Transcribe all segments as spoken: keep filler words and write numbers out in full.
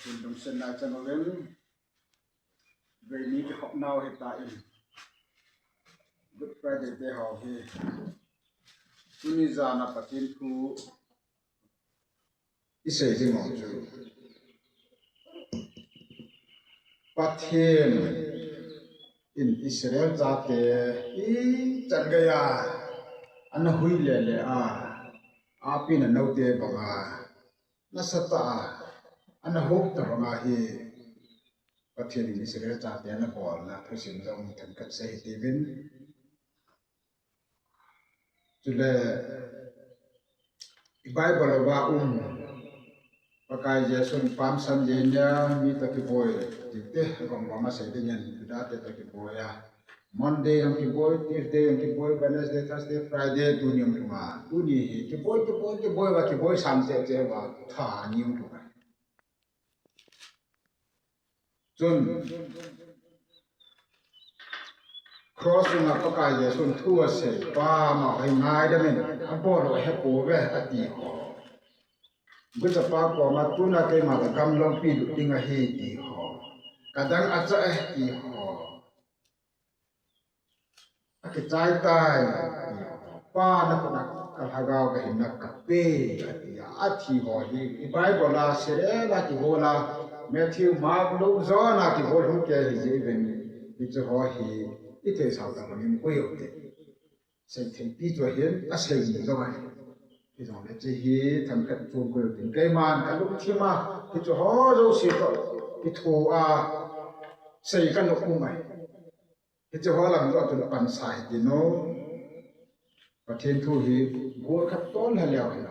Tin lungsetna chan uvin, vei ni kikhopnau hitan, Good Friday te ho hi, tuni jana Pathen thu isei ding u chu, Pathen in Israel chate ichan geiya ana hui lele a, apin anote banga nasatah a ana hop ta banga hi Pathen in Israel chate ana bolna thusim jong themkhat sei hitiuvin. Chule i Bible uva um, Pakai Jesun Palm Sunday nia mi toh kiboi, tite gom gom a sei dingin, Juda te toh kiboi a, Monday jong kiboi, Tuesday jong kiboi, Wednesday, Thursday, Friday, tuni jong kiboi, tuni hi kiboi, kiboi, kiboi uva, kiboi sam cheh cheh uva, tha ni jong kiboi. Chun, cross sunga Pakai Jesun thu asei pa, amaho hi ngaidam in, abol u ahepouve ati ho. Guchapa koma tuna keima toh gamlongpi lut ding ahi ti ho. Kadang acha e ti ho. Akichai tai, Pa, nakhut a kalhagao kahinna kape, ati a, athi ho hi, i Bible a, Serela kibol a, Matthew, Mark, Luke, John a kibol hung kei hi jeh uvin, hiche ho hi, i theisao tabang in koi u te. Seithei pi chu ahin, asei ni jong ahi. Hijongle hiche hi, themkhat chom koi u tin. Keiman kalungthim a, hiche ho jouse toh, kitho a, sei kanom u ahi. Hiche ho lam joh a chun pansa hiti nom. Pathen thu hi gol khat tol lha leu hen.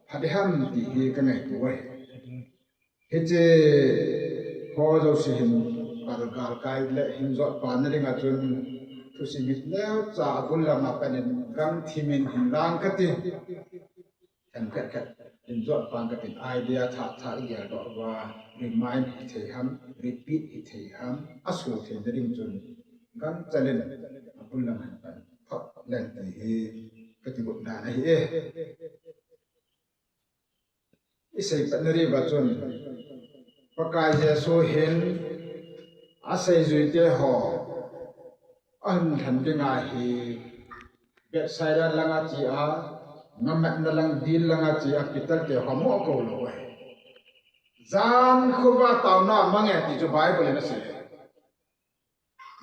Phat ding ham ti hi kangaito ahi. Hiche ho jouse hin palgal kai le hin jot pan na dinga chun thusim hi neocha abul lam a pat in gangthim in hin lang kati. Themkhat khat hin jot pan katin idea thah thah i geldoh uva, remind hithei ham, repeat hithei ham, aso theina ding chun gangchel in abul lam hin pan phot leng ti hi kati got dan ahi e. I sei pat na diuva chun Pakai Jesu hin aseijuite ho ahin lhen dinga hi Bethsaida langa che a, ngamatna lang dil langa che a, Peter te ho amu kou lou ahi. Jan khovah taona mang e ti chu Bible in asei.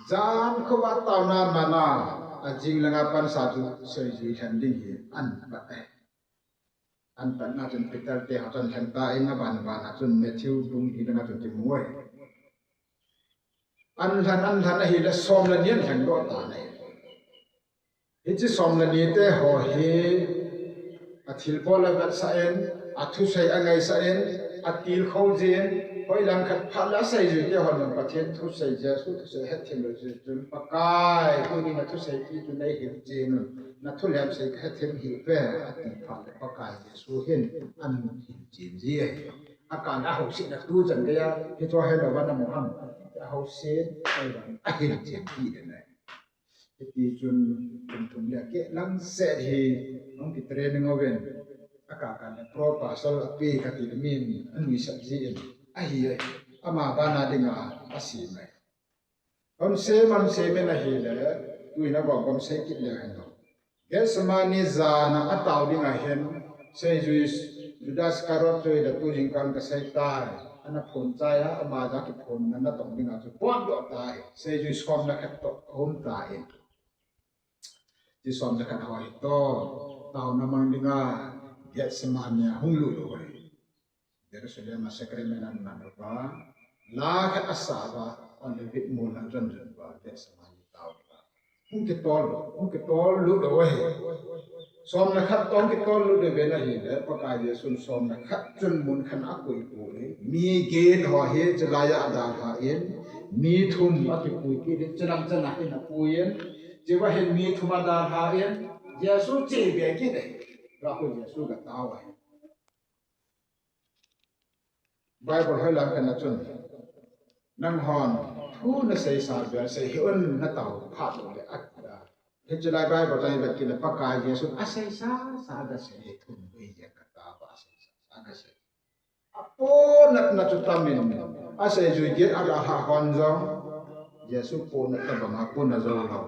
Jan khovah taona mana ajing langa pansa chu seijui lhen ding hi ahin pat e. Ahin patna chun Peter te ho chun lhen tan, aban ban a chun Matthew bung li langa chun kimu e. Ahin lhen, ahin lhen ahile som le ni ahin lhen doh tan ahi. Hiche som le ni te ho hi athilbol avetsah in, athusei angaisah in, atilkhou jin, hoilang khat phat le aseijui te hon jong Pathen thusei, Jesu thusei hethem lou jeh chun Pakai, tuni nathusei pi chu neihil chen un, nathu lhemsei kahethem hih uve, ati phat le Pakai Jesu hin ahin hil chen ji ahi. Akan a ahouse na tu chan geiya, hichu helou va namu ham, ahouse, ahil chen ji ahi. Hiti chun, kum thum le akeh lang seh hi, hung ki training uvin, akah kah le pro pastor ape kati le min, anuisat jin, ahi, ama bana dinga, asem e. Hung sem, hung sem in ahile, tuin agom gom sei kit leu hen. Gethsemane jana atao ding ahin, seijui Judas Iscariot chu ahile tu jingkah kasei tai, ana phon chai a, ama jong kiphonna natong dinga chu potdoh tai, seijui som le khat toh aum tai. Hiche som le khat ho hi toh, taona mang dinga, Gethsemane a hung lut u ahi. Jerusalem a sacrament aman uva, la khat asah uva, Olivet mol a ajon jon uva, Gethsemane tao uva. Hung kitol, hung kitol lut u ahi. Som le khat toh hung kitol lut uvin ahile, Pakai Jesun som le khat chun mun khat a akoi poi. Mi get ho hi chulai a adalhan, mi thum akipui kit in, chulang chan a hin apui in, chua hin mi thum adalhan, Jesu che be kit e. Tua khu Jesu gatao e. Bible hoilang khat na chun, nanghon thu naseisa bel sei hih un, natao phat lou le, ati a. Hiche lai Bible chang ivet kit le Pakai Jesun aseisa sa agasei hi thum vei jeng katao a, aseisa sa agasei. Apohnatna chu tamin, aseijui gin adalhah hon jong, Jesu pohnat tabanga puna jou lou.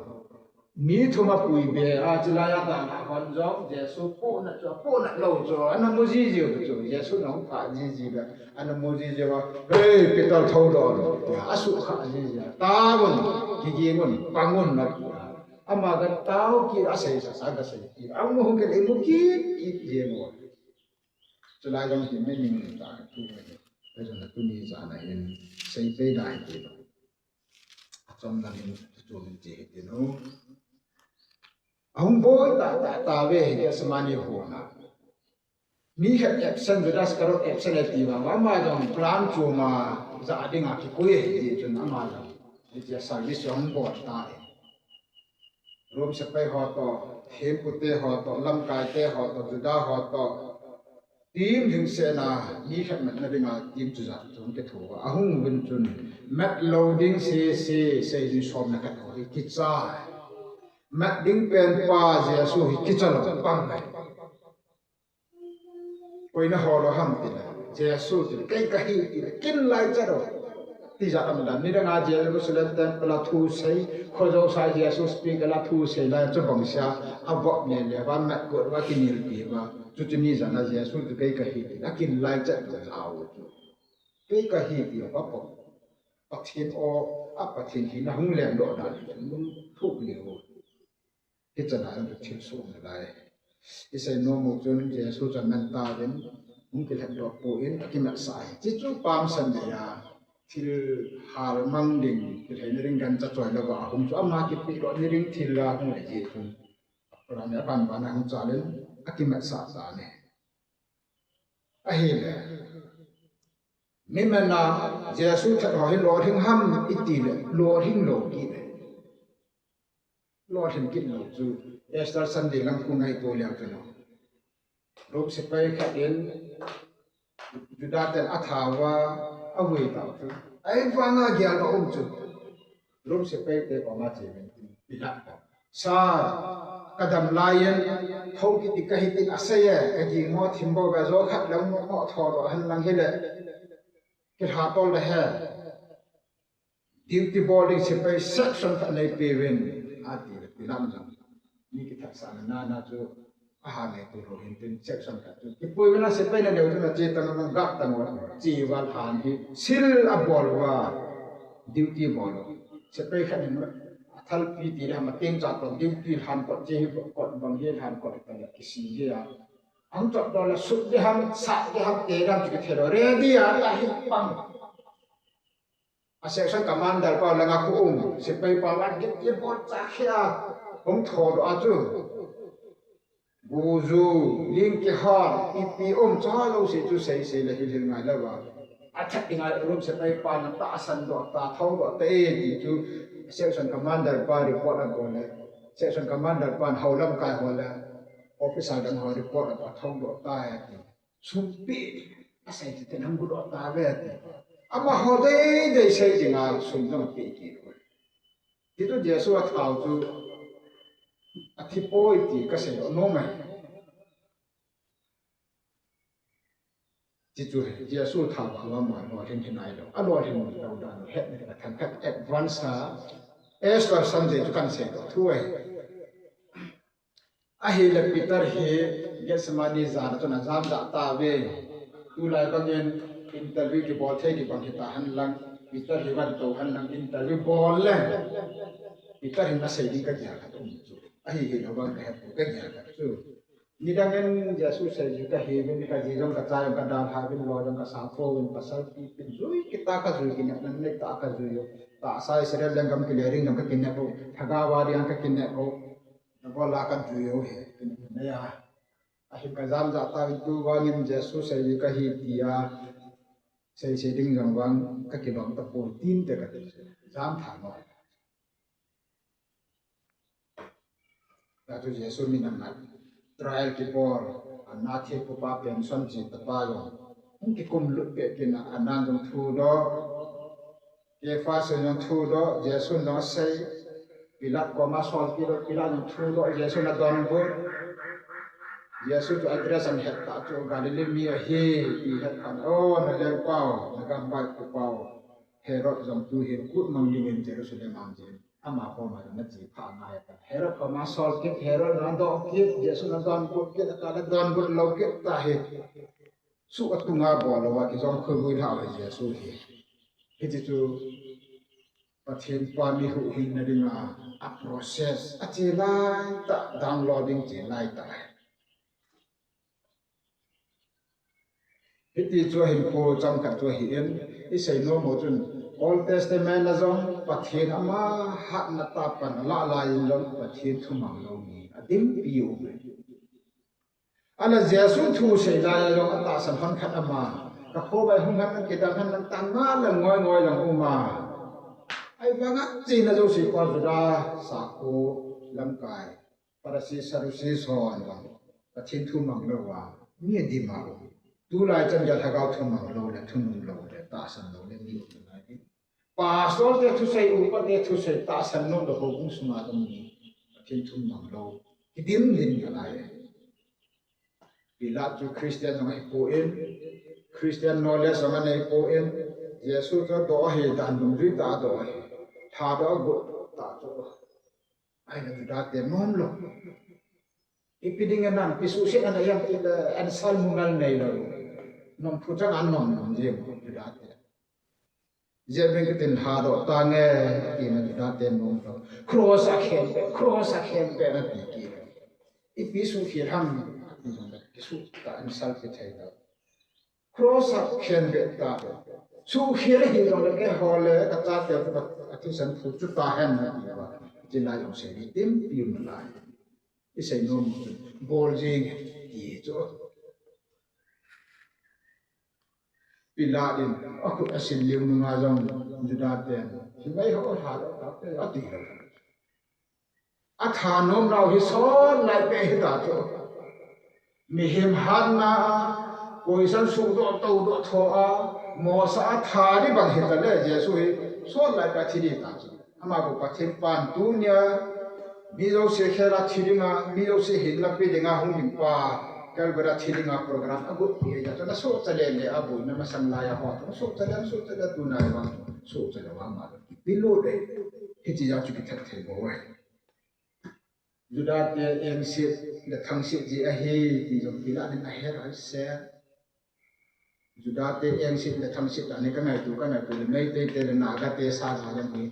Mi thum apui be a, chulai a dalhah hon jong, Jesu pohnat chu, apohnat lou chu, ana mu jiji u chu, Jesun ahung phah jiji le, ana mu jiji uva, "Hei, Peter, thoudoh un," tia asuhkhah jiji a, "Taovun, kiging un, pang un," atia. Ama katao kit, aseisa sa kasei kit. Amu hung kit, imu kit kit jeng uva. Chulai jong hi meaning le ta ka tu le. Hijeh a tuni jan a hin seipeh ding ahi ti lo. Achom lam in tu min ti hi ti lo. Ahung boi ta ta ta ve hi Gethsemane hon a. Mi khat absent, Judas Iscariot absent e ti vang, ama jong plan chom a ja dinga kikoi ahi ti chun ama jong hitia service jong bol ta e. Rome sepai ho toh, thempu te ho toh, lamkai te ho toh, Juda ho toh, team lhingsetna mi khat matna dinga team chu ja chu kitho a. Ahung uvin chun, mat lou ding sese, seijui somna khat ho hi kicha. Mat ding pen pa Jesu hi kicha lou pang ahi. Koi nahol u ham tile, Jesu tile, kei kahi tile, kin lai chat u. Tijat aum dan, nidang a Jerusalem temple a thusei, khojousai Jesu speak a la thusei lai chu bangsia, avop lele uva, mat got uva, kinelpi uva. Chuchu ni jan a Jesu tile, kei kahi tile, akin lai chat u jao chu. Kei kahi tile, apo. Pathen o, a Pathen hina hung lemdoh dan, hung thuk leu. Hichan a jong thil soh nalai. Isei nom u chun Jesu chu aman tauvin, hung kilhendoh poi, akimatsah e. Hichu Palm Sunday a thil hal mang ding, kilheina ding gancha choi louva ahung chu ama kipehdoh ni ding thil a hung ahi jeh chun. Aban ban a hung chal in akimatsah tan ahi. Ahile, mi man a Jesu that ho hi lolhing ham itile, lolhing lou kit e. Lolhing kit lou chu, Easter Sunday lang khu ngaito leu chun, Rome sepai khat in Juda ten athat uva avui tau chu, ahivanga geldoh um chu, Rome sepai te koma che uvin, Pilat koma, "Sir, kadam lai in, thou kit ding kahi tin asei e, kaging mo thim bou ve, jo khat lang mo, mo thoudoh hen lang hile, kilha tol le he." Duty bol ding sepai section khat neipeuvin, ati le Pilat jong. Mi kithatsahna nana chu aha ngaitu lou hin tin section khat chu. Kipuiuvin a sepai naneo chun ache tan, nang gap tan u. Che uva lhan hi seal abol uva. Duty bol u. Sepai khat in athalpi ti le ham ateng cha toh duty lhan kot che hi kot bang hi lhan kot ta le kisi hi a. Ahung chop doh le sut ding ham, sat ding ham, te ding ham chu kithei lou. Ready a ahi pang. A section commander pa langa khu um, sepai pa la git ye bol cha khia, hung thoudoh a chu. Guju, ling kihal, ipi um cha lou se chu sei sei le hilhil ngai louva. Athat dinga Rome sepai pa na tahsan doh ta, thoudoh ta e ti chu section commander pa report abol le. Section commander pan hou lamkai ho le officer dang ho report abol, thoudoh ta e ti. Sum pe, asei te nang gudoh tave ti. Amaho deidei sei dinga sum jong pe kit lou. Hichu Jesu athau chu athi poi ti kasei nom e. Hichu Jesu thau a ama lolhing hi nailou. Alolhing lou dan hetna ka thangkhat advance a Easter Sunday chu kan sei doh thu ahi. Ahile Peter hi Gethsemane jan a chun ajam jah tauve. Tulai bangin interview kibol thei kibang hita henlang, Peter hi van tou henlang interview bol le. Peter hin asei ding kagel khat um chu. Ahi hilou vang kahet u kagel khat chu. Nidang in Jesu seijui kahiuvin, kaji jong kachai jong kadalhauvin, lo jong kasathouvin, pasal pipin jui kita kajui, kinepna neita kajui u. Tahsa Israel lenggam kile ding jong kakinep u. Lhagao a ding kakinep u. Nabol a kajui u hi, kinep u neiya. Ahin kajam jah tauvin, tuvangin Jesu seijui kahi tia sei sei ding jong vang kakilom tapoi tin te kati. Jam tha mo. Tua chu Jesu min amat, trial kibol, ana thempupa pension che tapa jong hung kikum lut peh kit in, anan jong thudoh, Kepha in jong thudoh, Jesun jong asei, Pilat koma sol kit doh, Pilat jong thudoh, Jesun adonbut. Jesu chu address ahet tah chu Galilee mi ahi ti ahet phat in, "O, na lengpau, na gambai pau, Herod jong tuhin kut mang dingin Jerusalem a um jin. Ama koma na che pha ngai ta." Herod koma sol kit, Herod na doh kit, Jesu na donbut kit, akal a donbut lou kit ta hi. Suh atunga bol louva kijong khului lhah hi Jesu hi. Hiti chu Pathen pa mi huhhingna dinga a process ache lai tah, downloading che lai tah. Hiti chu ahin kho chang khat chu ahin, i sei nom u chun Old Testament a jong Pathen ama hatna tah pan alah lai in jong Pathen thumang lou mi adimpi um e. Ahin Jesu thu sei lai a jong atahsan hon khat ama, ka khovah hung hen, kidang hen, nang tan nga le ngoi ngoi jong um a. Ahivanga chena jouse pa Juda sakho lamkai, Pharisee, Sadducee hon jong Pathen thumang louva mi adim a um. Tulai chan gei lhagao thumang lou le, thunung lou le, tahsan lou le mi um nalai. Pastor te thusei, upa te thusei, tahsan nom lou, houbung sunga um mi Pathen thumang lou kidim dim nalai. Pilat chu Christian jong ahipoi, Christian knowledge jong anei poi, Jesu chu adoh ahi, dan dungjui tah a adoh ahi, thadoh agot tah chu. Ahile Juda te nom lou. Ipi dinga nang pi suhset na ahi ham tile answer mu ngal nei lou. Nom thu chang a nom nom jeng Juda te. Jia beng kitin thadoh tange, tina Juda te nom lou. Cross a khen be, cross a khen be nati kit. Ipi suhkhel ham, ati jong le kisuh ta, insult pe thei lou. Cross a khen be ta. Suhkhel hi jong le keiho le kachate ka, athisan thu chu tahen nati uva. Chena jong sei ni tim pi um lai. I sei nom u chun bol jing ti chu. Pilat in akhut asin leu nunga jong Juda ten, "Hi mai ho thadoh tah te," ati lou. Atha nom nau hi sot lai peh hita chu. Mihem hatna a, poison suhdoh toudoh tho a, mosa a tha di bang hita le Jesu hi sot lai peh a thi di ta chu. Ama bou Pathen pan tunia mi jouse khel a thi dinga, mi jouse hinna pe dinga hung ding pa, Calvary a thi dinga program agot pi ahi jeh chun asohcha lele a boina masang lai a ho, asohcha le, asohcha le, tunai vang sohcha le vang ma kipe lou de. Hiche jeh chu kithat thei bou ahi. Juda te engset le thangset ji ahi ti jong Pilat in ahet ahi se. Juda te engset le thangset ani ka ngaito, ka ngaito le Meitei te le Naga te sa ja jong hi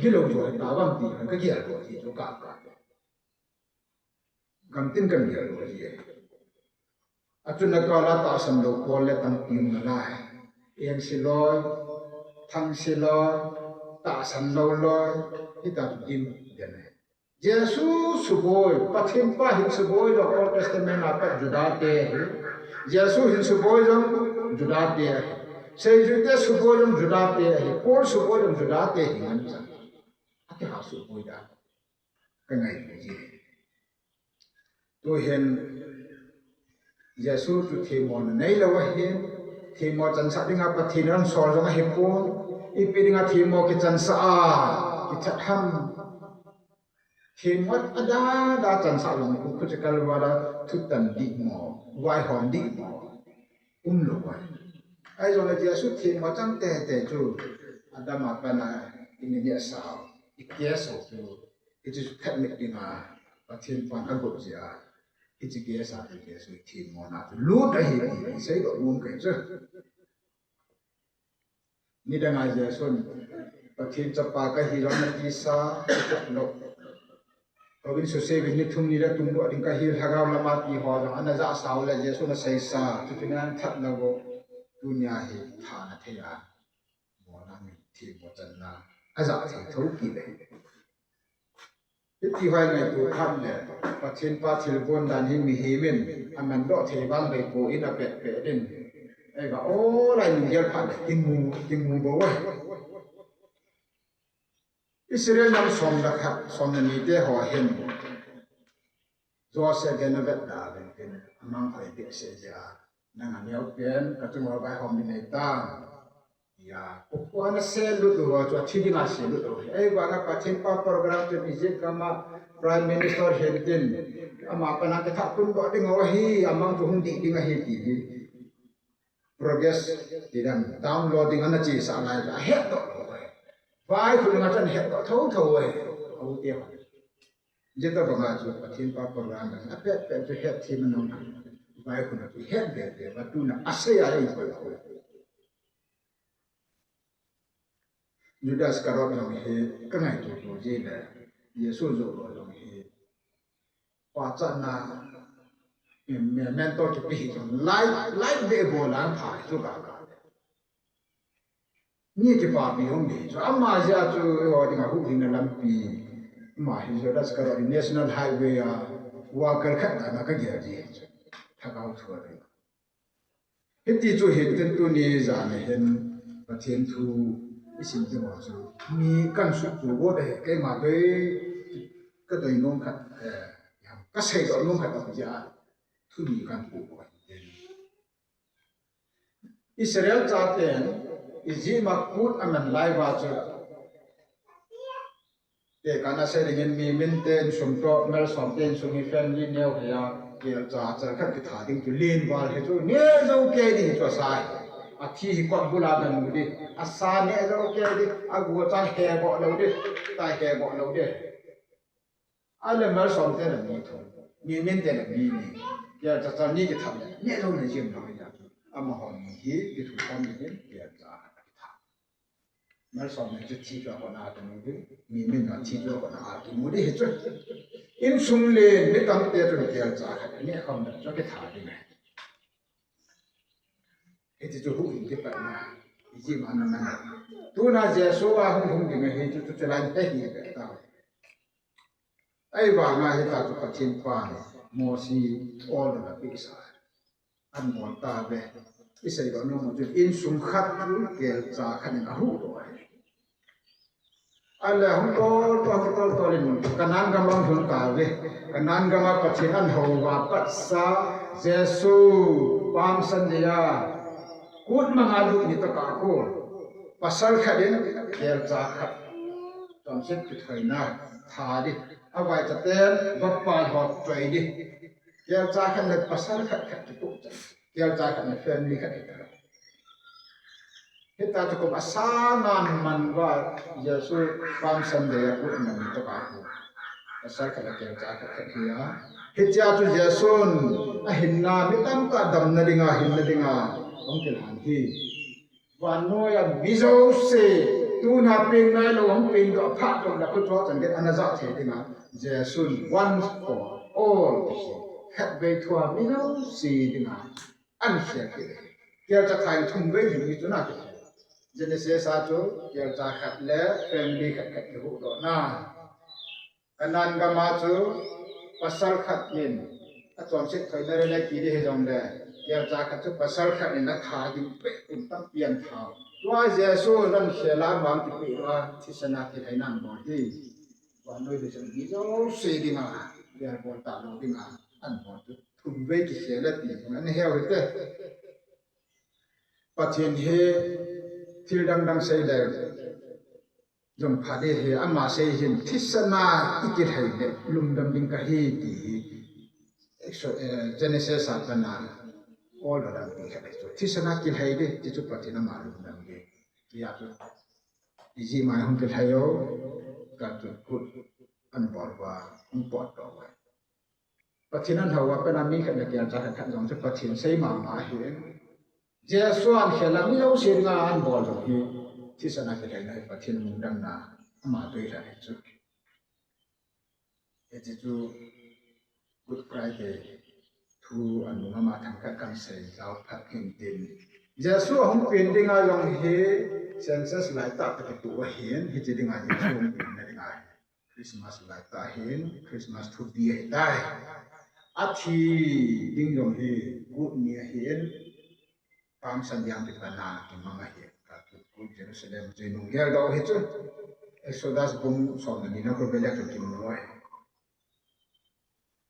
gilou jo ta vang ti ka gel lou ti chu ka ka. Gamtin ka gel lou ji. Achun a kal a tahsan lou kol le tampi um nalai. Engse loi, thangse loi, tahsan lou loi, hita chu dim den ahi. Jesu suboi, Pathen pa hin suboi jong Old Testament a pat Juda te ahi. Jesu hin suboi jong Juda te ahi. Seijui te suboi jong Juda te ahi. Paul suboi jong Juda te ahi ngan chan. Ati ha suboi da. Ka ngai ji. Tuhin Jesu chu themmo na nei lou ahin, themmo chansah dinga Pathen in asol jong ahipon, ipi dinga themmo kichansah a, kithat ham. Themmo ada da chansah jong khu khu chakal wala thutan dih mo, vaihom dih mo, um lou ahi. Ahijongle Jesu themmo chang tete chu, Adam a pat a ini ni asao, i case u chu, hiche chu khat mit dinga Pathen pan agot jeh a, hiche case a chu Jesu themmona chu lut ahi ti seidoh nom kahi chu. Nidang a Jesun, Pathen chapa kahi jong natisa, lou. Kovin suse uvin ni thum ni le tung doh ding kahi lhagao lama ti ho jong ana jahsa u le Jesun aseisa, chuti nan that lou u, tunia hi thana thei a. Mo nang themmo channa, ajah thei thou kit le. Hiti hoi ngaito phat le, Pathen pa thilgon dan hi mihem in amandoh thei vang vei poi in apeh peh din. Eiva o lai nung gel phat le, kimu, kimu bou ahi. Israel nam som le khat, som le ni te ho hin. Joseph gei na vet da uvin tin, amang hoi behseh jeh a. Nang aneo pen, kachung uva vaihom ding nei tam. Tia, kukua na selut uva chu athi dinga selut u. Ahivanga Pathen pa program chu Egypt gam a, Prime Minister hin tin, ama pana kithat tun doh ding ahi, amang chu hung dih ding ahi ti hi. Progress ti dan, downloading ana chesah lai chu ahet doh lou ahi. Vai khun nga chan het doh tho tho ahi. Aute ho. Jeta banga chu Pathen pa program dan, apet pet chu het thei man nong. Vai khun chu het be be, va tuna asei a ei ko. Judas Iscariot jong hi ka ngaito to ji le, Jesu joh lo jong hi, pachatna, em, em, mentor kipe hi jong, lai, lai be bol a pha hi chu ka ka. Ni kipapi hung ni chu, ama jeh chu, eiho dinga huhhingna lampi, ama hi Judas Iscariot National Highway a, worker khat dan a ka gel ji chu, thakao thu a ding. Hiti chu hin tin tuni jan a hin Pathen thu i sim ding ho chu mi kan sut tu go de, keima doi ka doi nom khat, eh, ka sei doh nom khat a jeh a thu mi kan pu go. Israel chaten Egypt a kut aman lai uva chu, tekahna sei dingin mi min te insung toh, Malsawm te insung hi family neo hei a, kelcha chal khat kitha ding chu len val hi chu, neh jou kei ding hi chu asa hi. Athi hi kot bul a gamu ding, asa neh jou kei ding, agu cha he boh lou ding, ta he boh lou ding. Ale Malsawm te le mi thum, mi min te le mi ni, kelcha chal ni kitha le, neh jou le jim lou hi a chu. Amaho ni hi kithu tam dingin kelcha kitha. Malsawm le chu thi chu a kona kimu ding, mi min a thi chu a kona kimu ding hi chu. Insung le mi tamte chu kelcha khat neh khom le chu kitha ding ahi. Hiti chu huhhing kipatna, Egypt a na man. Tuna Jesu ahung lhung ding ahi chu, chu, chu line te hi be ta. Ahivanga hita chu Pathen pan Mosi order apeh sa. An bol tauve. I seidoh nom u chu insung khat chu kelcha khat in ahuhdoh ahi. Ale hung toltol, hung toltol in Canaan gam ahung lhung tauve. Canaan gam a Pathen in ahou uva pat sa Jesu Palm Sunday a kut manga lut ni tokah khu pasal khat in kelcha khat chonset kithoina tha ding. Avaicha ten vapal ho choi ding. Kelcha khat le pasal khat khat kitoh chan. Kelcha khat le family khat khat. Hita chu kum asanga man uva Jesu Palm Sunday a kut man ni tokah khu pasal khat le kelcha khat khat hi a. Hichea chu Jesun ahinna mi tamtah damna dinga, hinna dinga ahung kilhan hi. Vannoi a mi jouse, tuna peng nailou, hung pengdoh phat doh le khu chua chan gei ana jah thei dinga, Jesun once for all, khatvei thua mi jouse dinga ana khel kit. Kelcha thah in thumvei lhing hi chu ana kit. Genesis a chu kelcha khat le family khat khat kihuhdohna. Canaan gam a chu pasal khat in achonset thoina rele kiti hijongle, kelcha khat chu pasal khat in atha ding peh in tampi ana tha. Tua Jesu in akhel a, amang kipeh uva thisan a kilhaina abol hi. Vannoi leiset a mi jouse dinga, vel bol talou dinga, ana bol chu thumvei kikhel e ti ana he u hite. Pathen hi thil dang dang sei le jong pha ding ahi, ama sei hin thisan a i kilhai le lungdam ding kahi ti hi. Exo-, eh, Genesis a pat a order dang ding khat ahi chu. Thisan a kilhai ding ti chu Pathen ama lungdam ding. Tia chu Egypt a hung kilhai u, khat chu kut ana bol uva hung potdoh uve. Pathen ana hou a pat a mi khat le kelcha khat khat jong chu Pathen sei mama ahi. Jesu akhel a mi jouse dinga ana bol jong hi thisan a kilhaina hi Pathen lungdamna ama deilhen ahi chu. Hiti chu Good Friday thu anung a ama themkhat kan sei jao phat hin tin. Jesu ahung pen dinga jong hi census laitah toh kitoh ahin, hiche dinga Jesu ahung penna dinga hi. Christmas laitah ahin, Christmas thupi ahitai. Athi ding jong hi Good ni ahin, Palm Sunday a kipat a kimang ahi. Ka Good Jerusalem chu inung geldoh u hi chu. Exodus bung som le ni na khu vel a chu kimu u ahi.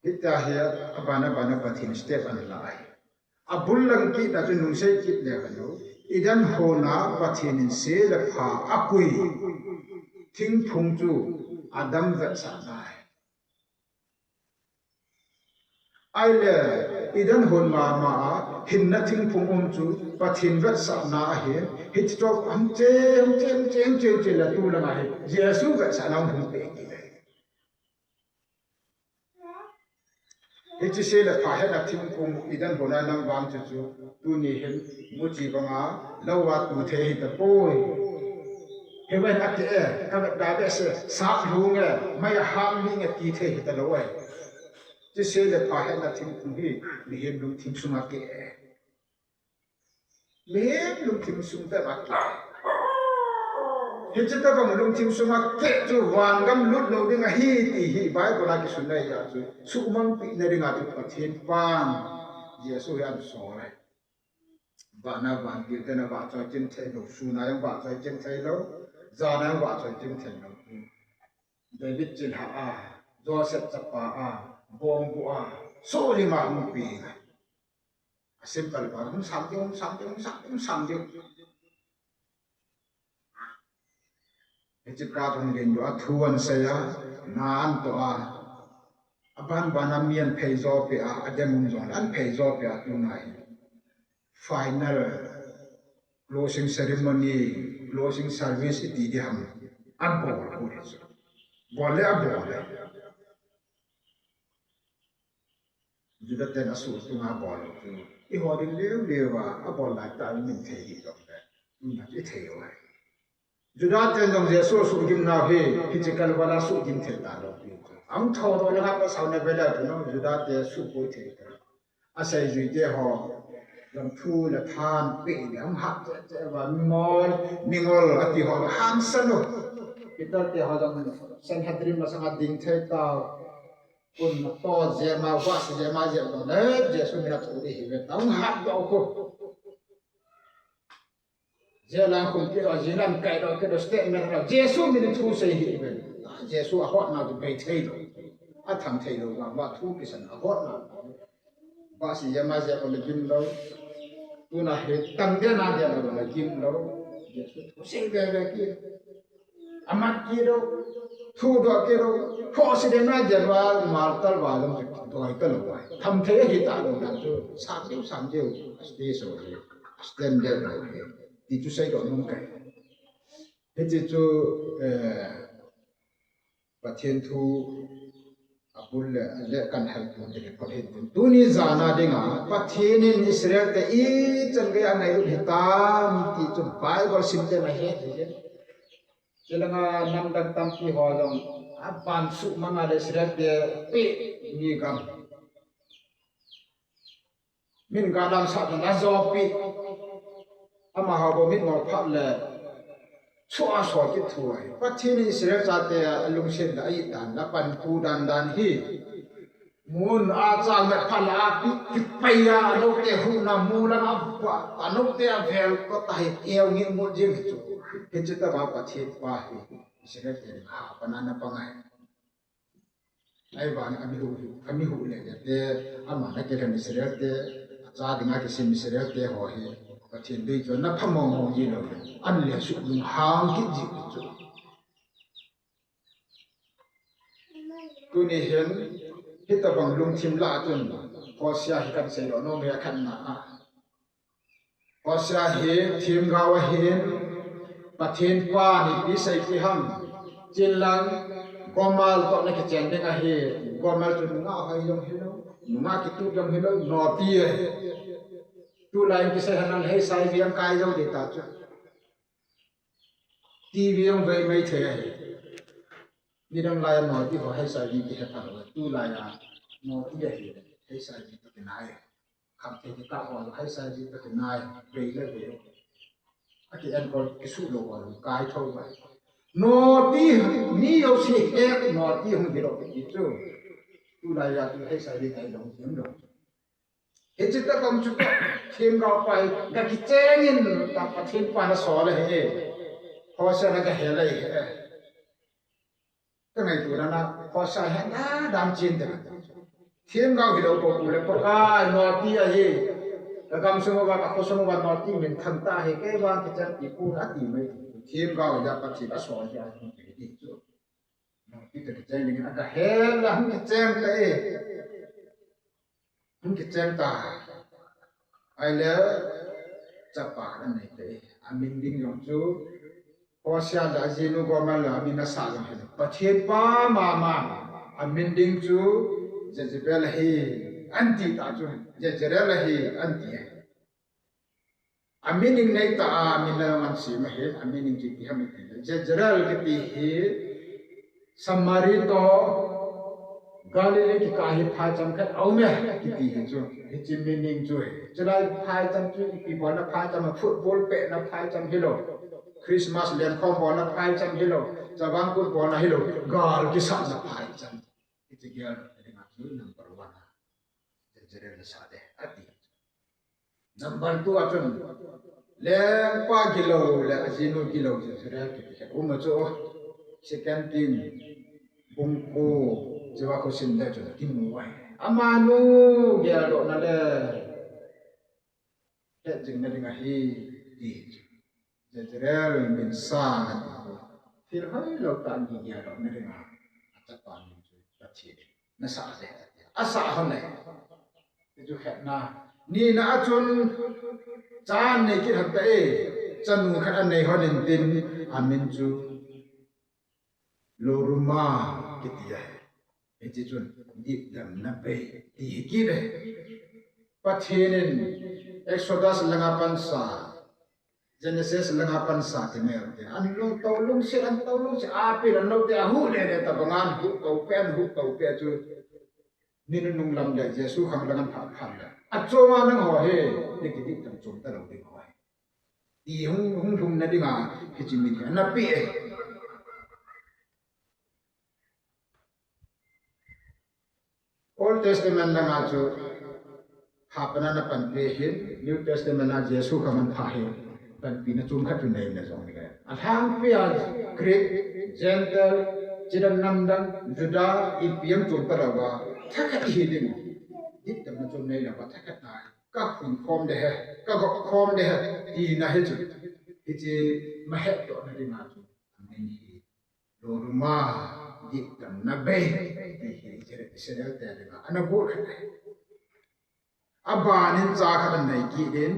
Hitia hi aban aban a Pathen step ana la ahi. Abul lang kit a chu nung sei kit le kha lou. Eden hon a Pathen in se le pha apui thingphung chu Adam vetsahna ahi. Ahile, Eden hon mama a, hinna thingphung um chu, Pathen vetsahna ahi, hiche chu, ham che, ham che, ham che, ham che, ham che le tu langa hi, Jesu vetsahna hung pe kit e. Hiche se le pha hetna thingphung Eden hon a nang vang chu chu, tuni hin, muchi banga, lou a tu thei hita poi. Heaven a ke e, ka vet da be se, sap lhung e, mei a ham ling e ti thei hita lou e. Hiche se le pha hetna thingphung hi, mihem lungthim sunga ke e. Mihem lungthim sung te ma ke. Hiche tabang lungthim sunga ke chu vangam lut lou ding ahi ti hi Bible a kisun ahi a chu. Suhmang pi na ding a chu Pathen pan Jesu hi ahin sol e. Vana vantil te na vahchoi chin thei lou, suna jong vahchoi chin thei lou, jana jong vahchoi chin thei lou. David chilhah a, Joseph chapa a, bongbu a, solim a hung pi a. A simple pa, hung sang ding, hung sang ding, hung sang ding, hung sang ding. Hiche ka thong ding a thu ahin sei a, na ahin toh a, aban ban a mi ahin phei jo peh a, adem um jong le ahin phei jo peh a, tuna hi final closing ceremony, closing service iti ding ham, abol u hi chu. Bol le abol le. Juda ten asuh tunga bol u chu. Eiho ding leu leu a, abol lai tah in min thei hih jong le. Tuna chu i thei u ahi. Juda ten jong Jesu asuhgim nau hi, hiche Calvary a suhgim thei talou pi chu. Ahung thoudoh le ngap asao na ve le chu no, Juda te suhboi thei ta. Aseijui te ho, jong thu le than pe le ahung hat cheh cheh uva, mingol, mingol ati ho le hangsan u. Peter te ho jong Sanhedrin masanga ding thei tau. Kun to jema, vahsi jema, jema le, Jesu min a thu ding hi ve, tong hat doh u. Jela khun kit doh, jina kai doh, kit doh, statement doh, Jesu min a thu sei hi ve. Jesu a hotna chu bei thei lou. A thang thei lou, va, va thu kisan a hotna. Vahsi jema, jema le gim lou. Tuna hi tang dena, dena le gim lou. Jesu thu sei ve ve kit. Amat kit lou, thudoh kit lou, khohse dena gel uva, martyr va jong kidoi talou uva. Tham thei ahi talou dan chu, sang diu, sang diu, asti so hi, standard lou hi. Ti chu seidoh nom kahi. Hiche chu, eh, Pathen thu abul le, le kan hal tu te le Pathen thu. Tuni jana dinga, Pathen in Israel te ichan gei a ngailut hitam ti chu Bible sim te na he, he, he. Chulanga namdang tampi ho jong, aban suhmang a le Israel te pe mi gam. Min ga dang sah dan ajopi. Amaho bou mitmo phat le, chua so kit thu ahi. Pathen in Israel chate alungset le a-it dan, apanpi dan dan hi. Mun a chang le phat le api, kipei a, anote huhna mu lang a, anote avel ko tahi, eu ngi mu jing chu. Hiche tobang Pathen pa hi, Israel te kha pana na pang ahi. Ahivangin amihuh, amihuh le le te, ama na kilhen Israel te, acha dinga kisim Israel te ho hi, Pathen dei chu na pha mong mong ji lou le, an le suh lunghang kit ji chu. Tuni hin, hitabang lungthim lah a chun, Hosea hi kan seidoh nom e khatna a. Hosea hi themgao ahin, Pathen pan ipi seipeh ham. Chenlang, Gomer toh na kichen ding ahi, Gomer chu nungah hoi jong hilou, nungah kitup jong hilou, noti ahi. Tulai in kisei henlang H I V jong kai jou ding ta chu. T V jong vei maithei ahi. Nidang lai a noti ho H I V kihe phalou, tulai a noti ahi, H I V toh kinai. Khamthei kitah ho, H I V toh kinai, vei le vei. Aki enkol kisuh lou ho, kai thou vai. Noti, mi jouse het noti hung hilou kiti chu. Tulai a tu H I V kai lou, hilou. Hiche tobang chu themgao pa hi, ga kicheng in, ta Pathen pan asol ahi. Hosea na ga hel ahi. Ka ngaito dan a, Hosea hi na dam chin te. Themgao hilou ko pu le Pakai noti ahi. Ka gamsung uva, ka khosung uva noti minthang ta ahi, kei vang kicheng ti pu ati mai. Themgao hi a Pathen asol ahi ti chu. Noti toh kicheng ding in aga hel a hung kicheng ta e. Hung kicheng ta. Ahile, chapa anei te. Amin ding jong chu, Hosea le ajinu Gomer le amin asah jong hilou. Pathen pa mama, amin ding chu Jezebel ahi, anti ta chu, Jezreel ahi, anti. Amin ding nei ta a, amin la jong asem ahi, amin ding chu ipi ham iti le. Jezreel kiti hi, Samaria toh Galilee kikah hi phaicham khat aume kiti hi chu. Hiche meaning chu hi. Chulai phaicham chu ipi bolna phaicham, football pehna phaicham hilou. Christmas lenkhom bolna phaicham hilou. Chavang Kut bolna hilou. Gal kisahna phaicham. Hiche gel dinga chu number one a Jezreel nasah de ati. Number two a chun, lengpa gilou le ajinu gilou Jezreel kiti khat um a chu, Second King bung ko, chua khu sim le chun kimu ahi. Amanu geldohna le hetjingna ding ahi, ti chu. Jezreel min sang a ti ho. Thil hoilou tah ni geldohna dinga, achapa min chu Pathen in nasah le. Asah hon le. Ti chu khatna. Nina a chun, cha nei kit hon ta e. Chanu khat anei hon intin, amin chu Lo-ruhamah kiti ahi. Hiche chun dipdamna bei ti hi kit ahi. Pathen in Exodus langa pansa, Genesis langa pansa ti neo te. An lungtou lungset, an tou lungset, apil an lou te, ahu le le tabang an hu tou pe, an hu tou pe chu. Ni nunung lam le Jesu khang lang an pha pha le. Achoma nangho hi, ni kidipdam chom talou ding ho hi. Ti hung, hung lhung na dinga, hiche min hi ana pe e. Old Testament langa chu, hapana na panpi hin, New Testament a Jesu khang an pha hi, panpina chom khat chu nei na jong le. Alhangpia Greek, Gentile, chidang namdang, Juda, ipi ham chom talouva, thakhat hi ding. Dipdamna chom nei louva, thakhat na. Ka hun khom de he, ka gop khom de he, tina hi chu. Hiche mahetdohna dinga chu. Amin hi. Lo-ruhamah, dipdamna bei, ti hi Israel te dinga. Ana got khat ahi. Abanin cha khat anei kit in,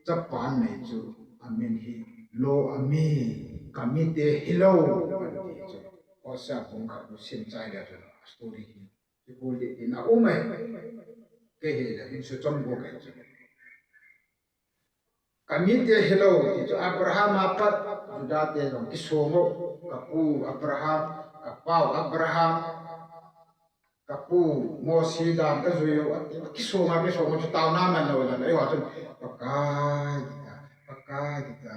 chapa anei chu. Amin hi. Lo-ammi, ka mite hilou, anti chu. Hosea bung khat sim chai le chu. Story hi. Kibol ding in a um e. Kei hi le hin su chom bol kei chu. Ka mite hilou ti chu Abraham a pat Juda te jong kisong u, ka pu Abraham, ka pau Abraham, ka pu Mose dan ka jui u ati, kisong a, kisong u chu taona man lou le, eiho chun Pakai kita, Pakai kita.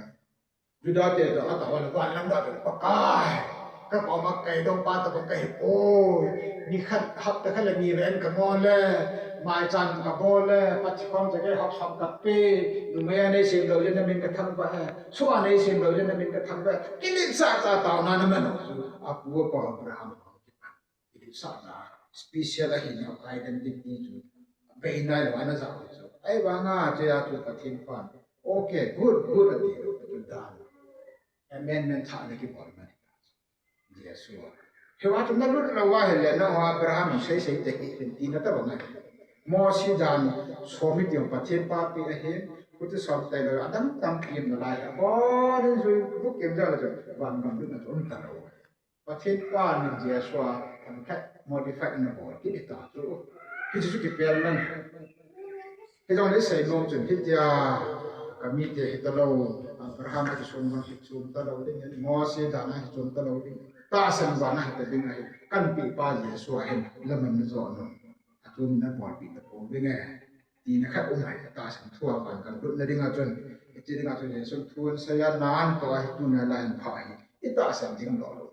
Juda te toh, ataona van lam da toh, Pakai, ka koma kei dong pa toh ka hi poi. Ni khat, hapta khat le ni ven ka ngol le, mai chan ka bol le, Pathen koma kei hop hop ka pe, numei a nei sem lou le na min ka thangvah e, soh a nei sem lou le na min ka thangvah e. Kei le sa sa taona na man u chu, apu apa Abraham. Sahna, special ahi na identity chu. Bei nailou ana jao chu. Ahivanga chea chu Pathen pan. Okay, good, good ati lou chu dan. Amendment thah le kibol mani. Jesu. Hiva chu na lut lou va hile na Abraham sei sei te hi tina tabang ahi. Mose dan somi ti Pathen pa pi ahi. Kuti som tai lou adam tam pi na lai. Abon in jui buk kem jao le chu. Van gam lut na chu um talou. Pathen pan in Jesu a, khat modify ana bol kit ta chu. Hichu chu kipel man. Hijongle seinom chun hitia, ka mite hitalou, Abraham a kisong bang hi chom talou ding, Mose dan a hi chom talou ding, tahsan bang a hita ding ahi, kahin pe pa Jesu a hin, laman na jo nom. Atum na bolpi tapou ding e. Tina khat um ahi, tahsan thu a pan kan lutna dinga chun, hiche dinga chun Jesu thu ahin seiya nan toh ahi, tuna lai ahin pha ahi, i tahsan ding lou lou.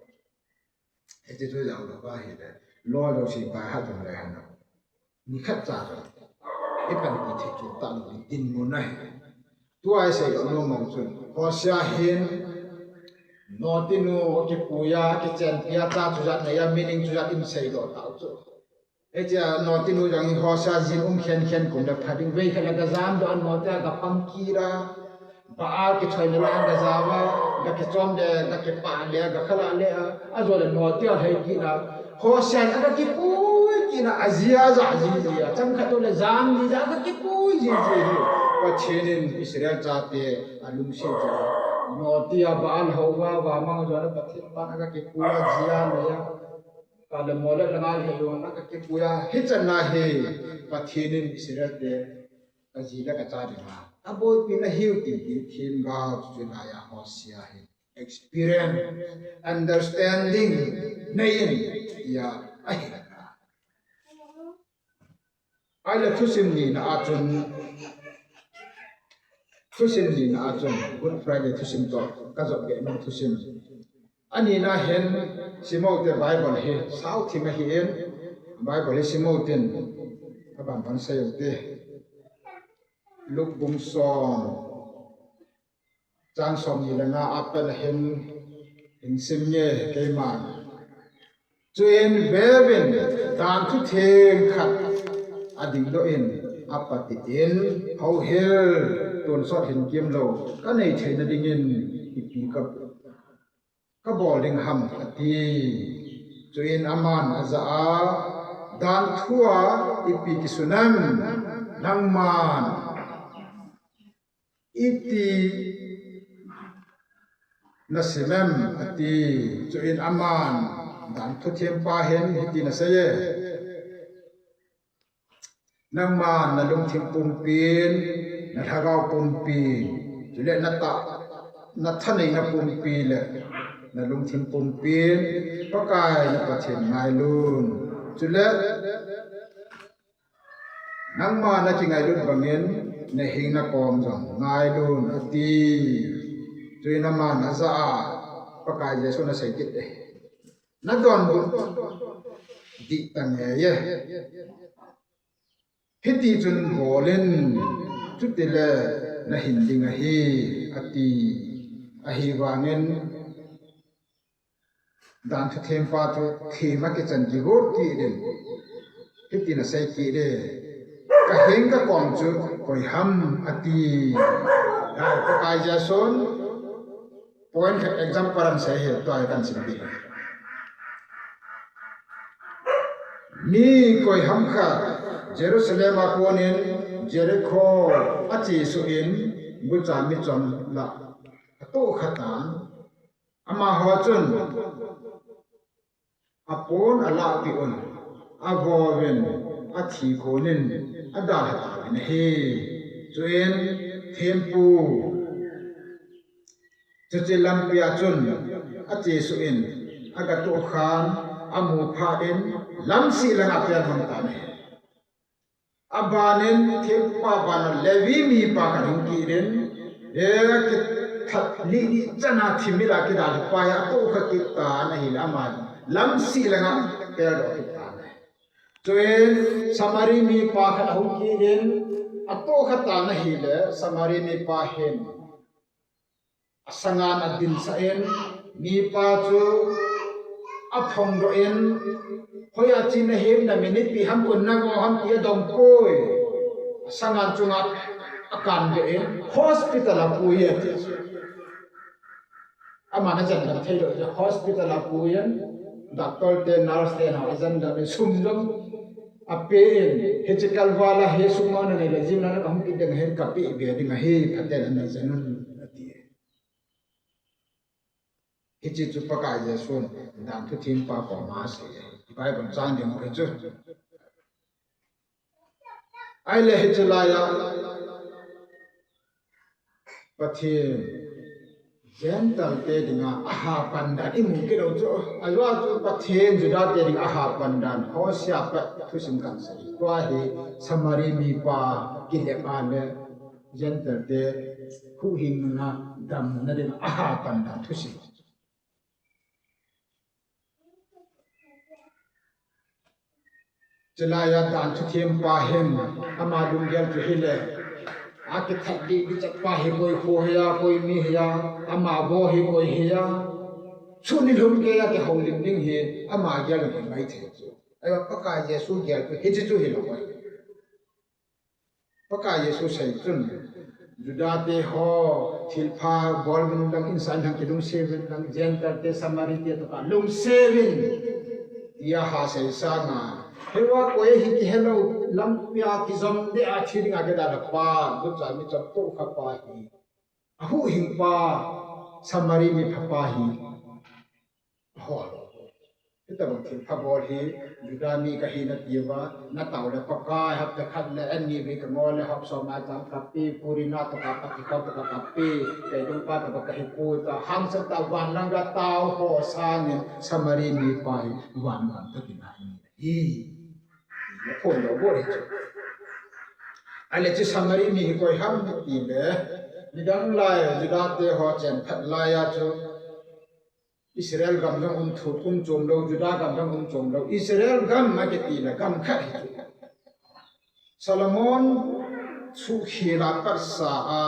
Hiche chu jao lou va hile, lou lou si pa ha jong le han. Ni khat cha chu, i panpi thei chu talou ding dinmun ahi. Tua i seidoh nom mong chun, Hosea hin, notinu kipui a, kichenpi a, cha chu jat nei a, meaning chu jat in seidoh tau chu. Hichea notinu jong hi Hosea jin um khen khen kum le pha ding, vei khat le gajam doh a note a gapang kit a, Baal kichoina lai a gajao a, gakichom le, gakipah le, gakhalah le a, ajole note a lhai kit a, Hosea in agakipui kit na ajia ja ji ji a, chang khat le jang ji ja ka kipui ji ji hi. Pathen in Israel chate alungset ji. Noti a Baal houva va mang jo na Pathen pan ka kipui a jia na ya. Ka le Molek langa le lona ka kipui a, hichan a hi Pathen in Israel te ka ji le ka cha dinga aboipi na hiu ti hi themgao chu lai a Hosea hi experience, understanding nei in tia ahi. Ahile thusim nina a chun, thusim nina a chun, Good Friday thusim toh ka jop gei nung thusim. Anina hin, sim u te Bible hi, sao thim ahi in, Bible hi sim u tin, aban ban sei u te. Luke bung som, chang somni le nga a pat a hin, hin sim nge keiman. Chuin veuvin, dan thutheng khat adingdoh in, apatin, houhil, tonsot hin kimlou, kanei theina dingin, ipi ka, kabol ding ham, ati. Chuin aman ajah a, dan thu a ipi kisun em, nangman iti nasim em, ati. Chuin aman dan thutheng pa hin hiti nasei e. Nangman nalungthim pumpin, nalhagao pumpin, chule nata, nathaneina pumpi le nalungthim pumpin, Pakai na Pathen ngailun. Chule nangma nakingailut bangin, nahing nakom jong ngailun, ati. Chuin aman ajah a, Pakai Jesun asei kit e. Nadonbut dih tange. Hiti chun bolin, chutile nahin ding ahi, ati. Ahivangin, dan thutheng pa chu thim a kichan kigot kit in, hitin asei kit e, kahing kakom chu koi ham, ati. Pakai Jesun point khat example ahin sei hi, tua hi kahin sim kit. Mi koi ham khat Jerusalem a konin Jericho achesuh in, gucha michom lah atohkha tan, amaho chun apon alahpeh un, avouvin, athi konin adalha tauvin ahi. Chuin thempu chuche lampia chun achesuh in, agatoh khan, amu phat in, lamseh langa apelmang tan ahi. Abanin thempupa bana Levi mipa khat hung kit in, e, kithat lih lih chana thimgil a kidalha pa hi atohkha kit tan ahile, aman lamseh langa apeldoh kit tan ahi. Chuin Samari mipa khat ahung kit in, atohkha tan ahile, Samari mipa hin asangan adinsah in, mipa chu aphongdoh in, hoiya che nahim, namin ipi ham, koi navo ham ti adongpoi. Asangan chunga akandoh in, hospital a apui e, ati. Aman ajen dam theilou, hospital a apui in, doctor te, nurse te, ajen dam in, sum jong apen, hiche kalval a hi sum a nanei le jing le nahung kit ding ahin, kapeh be ding ahi, phaten najen un, ati. Hiche chu Pakai Jesun dan thutheng pa koma asei ahi. Bible chang ding ahi chu. Ahile hiche laiya Pathen Gentile te dinga ahapan dan imu kit u chu. Ajeh chu Pathen Juda te dinga ahapan dan Hosea pat thusim kahin sei. Tua hi Samari mipa kilep a le Gentile te huhhingna damna dinga ahapan dan thusim. Chulaiya dan thutheng pa hin ama lunggel chu hile, akithat dih dih chet pa hi koi kho hiya, koi mi hiya, ama vo hi koi hiya, suni lhum geiya kihoulim ding hi ama gel hi maithei chu. Ahivang Pakai Jesu gel chu hiche chu hilou ahi. Pakai Jesu sei chun, Juda te ho, thilpha bol uvin lang, insung lang kilungset uvin lang, Gentile te, Samari te toh kalungset uvin, tia asei sanga, Heuva koi hi kihelou, lampia kijom deh a thi dinga kidalha pa, gucha mi chapto kha pa hi. Ahuhhing pa, Samari mi pha pa hi. Ahol. Hitabang thil pha bol hi, Juda mi kahi nati uva, natao le Pakai hapta khat le ani vei kangol le hop som a chang kape, purina toh ka kapi, kau toh ka kapi, kei dong pa toh ka kahi pu ta, hangsan ta van lang ga tao ho sangin Samari mi pa hi van van ta tina hi. Hi. Naphon lou bol hi chu. Ale chu Samari mi hi koi ham nati le, nidang lai, Juda te ho chen phat lai a chu, Israel gam jong um thut um chom lou, Juda gam jong um chom lou. Israel gam akiti le gam khat hi chu. Solomon suhkhel a patsa a,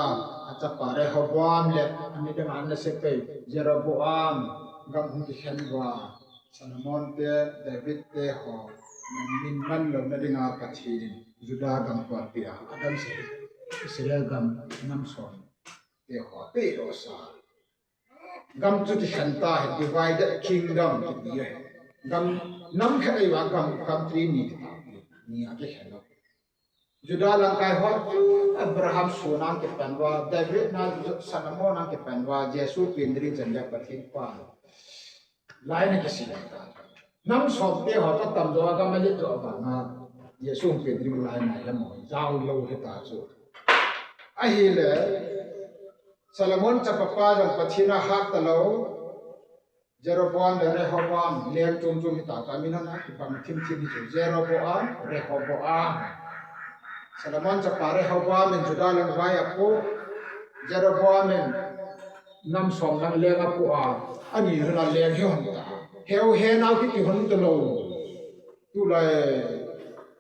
achapa Rehoboam le, ani dang a ana sepai Jeroboam gam hung kikhen uva. Solomon te, David te ho, min manlouna dinga Pathen in Juda gam ho apeh a, adang se Israel gam nam som te ho apeh doh sa. Gam chu kikhen ta hi, divided kingdom kiti ahi. Gam, nam khat ahiuva gam, country ni kiti, ni a kikhen lou. Juda lamkai ho chu Abraham sun a kipan uva, David na, Solomon a kipan uva, Jesu pen ding chan le Pathen pa. Lai na kisei ta. Nam som te ho chu atam jo a gam alet jo vanga, Jesu pen ding lai na le mo, jao lou hita chu. Ahile, Solomon chapa pa jong Pathen a hat talou, Jeroboam le Rehoboam, leng chom chom hita chu, amin hon a kibang thim thim hi chu, Jeroboam, Rehoboam. Solomon chapa Rehoboam in Juda lang vai apoh, Jeroboam in nam som lang leng apoh a, ani hon a leng hi hon ta. Heu he nau kiti hon talou. Tulai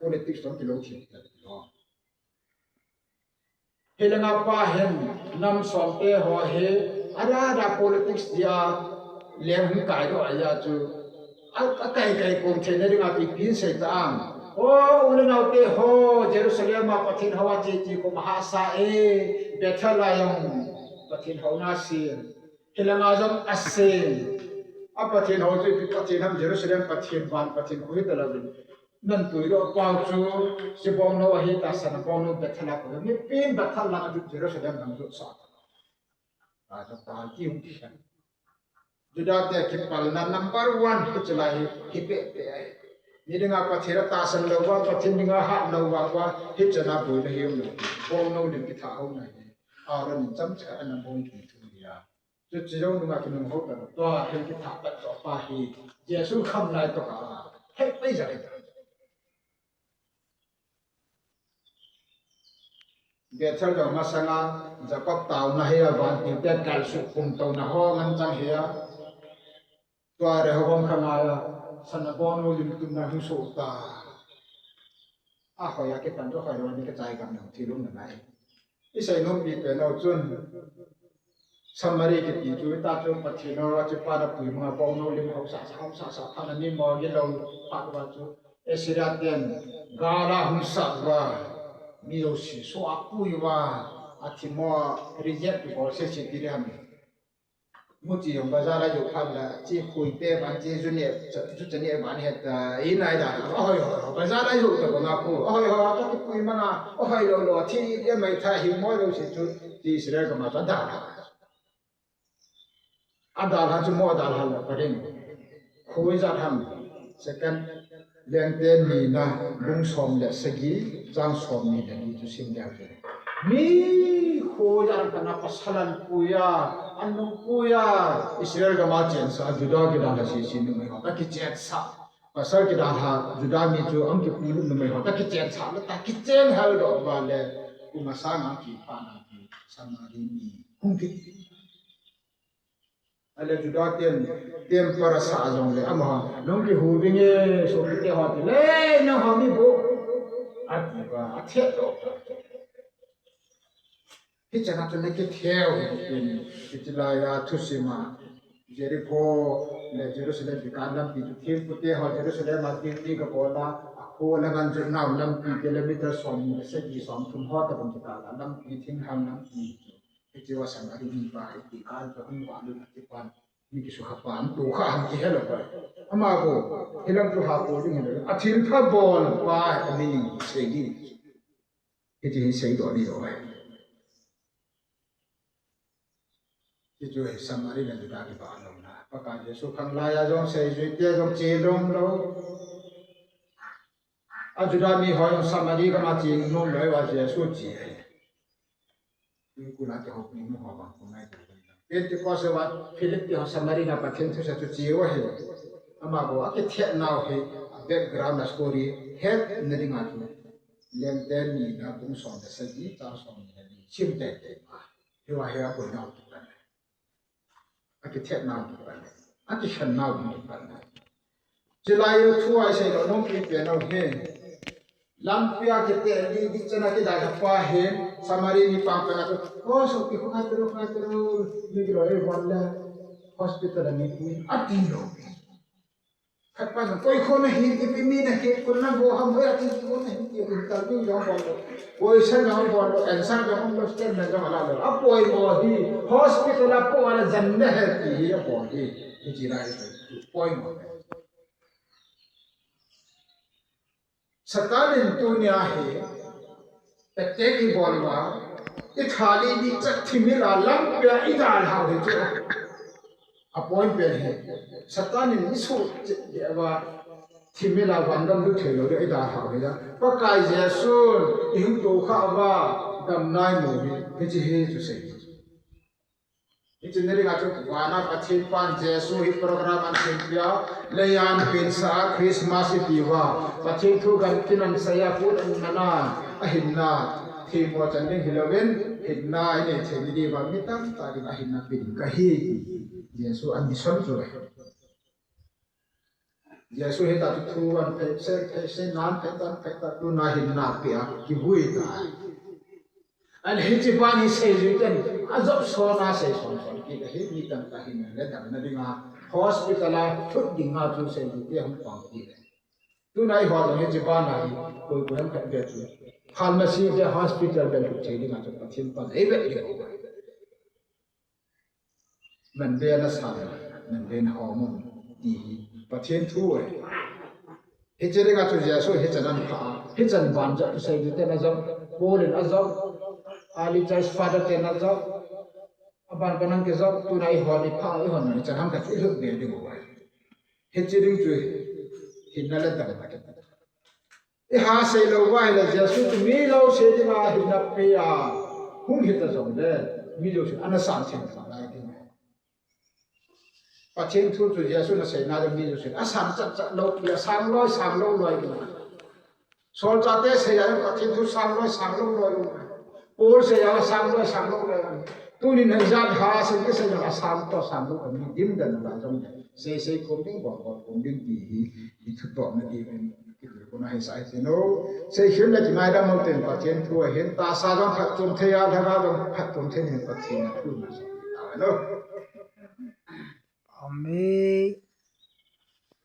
politics jong kilou thim ta. Hilanga pa hin nam som te ho hi, ada ada politics dia leng hung kai doh ahi chu. A, akai kai kon theina dinga ipi tin sei ta am. O, u le nao te ho, Jerusalem a Pathen hou a che che kom ahahsa e, Bethel a jong Pathen houna asem. Hilanga jong asem. A Pathen hou chu ipi Pathen ham, Jerusalem Pathen, van Pathen khu hita lou. Nan puidoh pau chu, Sibong no ahi ta, Sanabong no Bethel a ko. Mipin Bethel lang a chu Jerusalem lang chu sa. A, ta, ta, ti hung ti khen. Juda te kipalna number one hi chu lai hi, hi pe pe ahi. Ni dinga Pathen a tahsan lou va, Pathen dinga hat lou va, va, hi chana boina hi um lou. Bong no lim kitha houna hi. Aaron in chomcha ana bong ki thu nia. Chu chu jong nunga kinung ho ta. Tua thil kitha pat to pa hi. Jesu kham lai to ka. Hei pai ja le. Bethel jong masanga Jacob taona hi a, vantil te kalsuh kum touna ho ngan chang hi a. Tua Rehoboam kha ngai a, Sanabon u lim tumna hung soh ta. Ahoi a kipan chu hoi lou ni ka chai gam nung thil um na ngai. I seinom pi pen u chun Samari kiti chu, hita chu Pathen hou a chu pa na pui ma bong no lim hausa sa, hausa sa, phat na ni mo gi lou, phat uva chu Assyria ten gal a hung sat uva, mi jouse soh a pui uva, athi mo, reject ti bol se se ti le ham. Muchi jong bazar a jou phat la, chi khui te ban chi ju ne, ju cha ne ban het ta, i nai da, ahoi hoi, bazar a jou ta banga khu, ahoi hoi, ta ki pui manga, ahoi lou lou, thi ye mai tha hi mo lou se chu, ti Israel ka ma ta da. Adalha chu mo adalha la pa ding. Khu ijat ham. Second, Lengte nina, bung som le sagi, chang som ni le ni chu sim ding te. Mi khu ijat ham kana pasal an pui a, an nung pui a, Israel gam a chensa, Juda kidalha sese numei ho ta kichensah. Pasal kidalha, Juda mi chu ang kipui lut numei ho ta kichensah, la ta kichen hal doh uva le, kum a sang ang kipha na ki, Samari mi, hung ki. Ale Juda ten, ten para sa jong le, amaho, nung kihu ding e, sopite ho ti le, nangho mi bu. Ati uva, athet doh. Hichana chu na kitheu hi, hiche lai a thusim a, Jericho le Jerusalem kikah lampi chu thempu te ho Jerusalem a duty kabol a, akho le ngan chu nau lampi kilometer som ni le sagi som thum ho tabang kikah a lampi thinglhang lampi chu. Hiche a Samari mipa hi kikah chu hung valut a kipan. Mi kisukha pa, an tu kha ham kihe lou pai. Ama ko, hilang tu ha ko ding hilo. A thilpha bol pa, a meaning sei di. Hiti hi seidoh ni lou pai. Hichu hi Samari le Juda kipah louna. Pakai Jesu khang laiya jong seijui te jong che lom lou. A Juda mi ho jong Samari kama che nom lou va Jesu che. Tun kula te ho pinu ho bang ko ngai te. Pentecost va Philip te ho Samari na Pathen thusei chu che u ahi. Ama ko a kithet nau hi a background a story het na dinga chu. Lengte ni na bung som le sagi chang som ni le ni. Sim te te ma. Hiva hi a koi nau tu kan. A kithet nau tu kan. A kikhen nau tu kan. Chilai thu a isei lou nom pi pen nau hi. Lampi a kite li di chana kidalha pa hi. Samari mi pang pang a tu. Ko so ki khu khat ru khat ru. Ni ki loi von le. Hospital a ni pui. A ti lou. Khat pa na koi kho na hi, ipi mi na hi, koi na go ham, koi ati kho na hi, ti interview jong bol lou. Question jong bol lou, answer jong bol lou, statement jong la lou. A poimo hi, hospital a po a la jan na he ti hi a po hi. Hichi na hi, poimo. Satan in tunia hi, attack ibol uva, ithal i ding chet thimil a lampi a idalhau hi chu. A point pen hi, Satan in isuh chet ding uva, thimil a vangam lut thei lou ding idalhau hi a. Pakai Jesun, ihung tohkhah uva, damna imu hi, hichi hi chu sei. Hiche ni dinga chu vana Pathen pan Jesu hi program ahin sempia, leiyan pensa Christmas iti uva. Pathen thu gamtin ahin seiya, put ahin mana, ahinna themmo chan ding hilouvin, hinna inei thei ni diuva mi tamtah ding ahinna pe ding kahi. Jesu ahin mission chu ahi. Jesu hita chu thu ahin phei, sei, phei, sei, nan phei, tan phei, ta tuna hinna pe a, kivui ta. Ahin hiche bani seijui ten, ajob sona sei son son kit ahi, mi tamtah hinna le damna dinga, hospital a thut dinga chu seijui te hung pang kit ahi. Tuna eiho jong hiche bana hi, koi koi ham khat ve chu. Pharmacy ve hospital ve thut thei dinga chu Pathen pan eive ding. Manbe na san, manbe na hom un, ti hi Pathen thu ahi. Hiche dinga chu Jesu hichan ahin pha, hichan ban jat seijui ten ajob, Paul in ajob, early church father ten ajob, aban ban in kijob, tuna eiho ni pha, eiho ni chan ham khat ilut be ding uva. Hiche ding chu hinna le damna. Iha sei lou uva ahile Jesu chu mi jouse dinga hinna pe a hung hita jongle, mi jousen ana san thei nalai ding. Pathen thu chu Jesu in asei na ding mi jousen asan chat chat lou pi a sang loi sang lou loi ding. Solchahte seiya Pathen thu sang loi sang lou loi ding. Paul seiya sang loi sang lou loi ding. Tunin ijat ha sei te seiya asang to sang lou ding. Dimdan la jongle. Sei sei khom ding, bol bol khom ding ti hi, i thutohna diuvin, kiti kona hi sa hi ti no. Seikhel le kingaidam ho ten Pathen thu ahin, tahsa jong phatchom thei a, lhagao jong phatchom thei in Pathen a thu na sa ta no. Amen.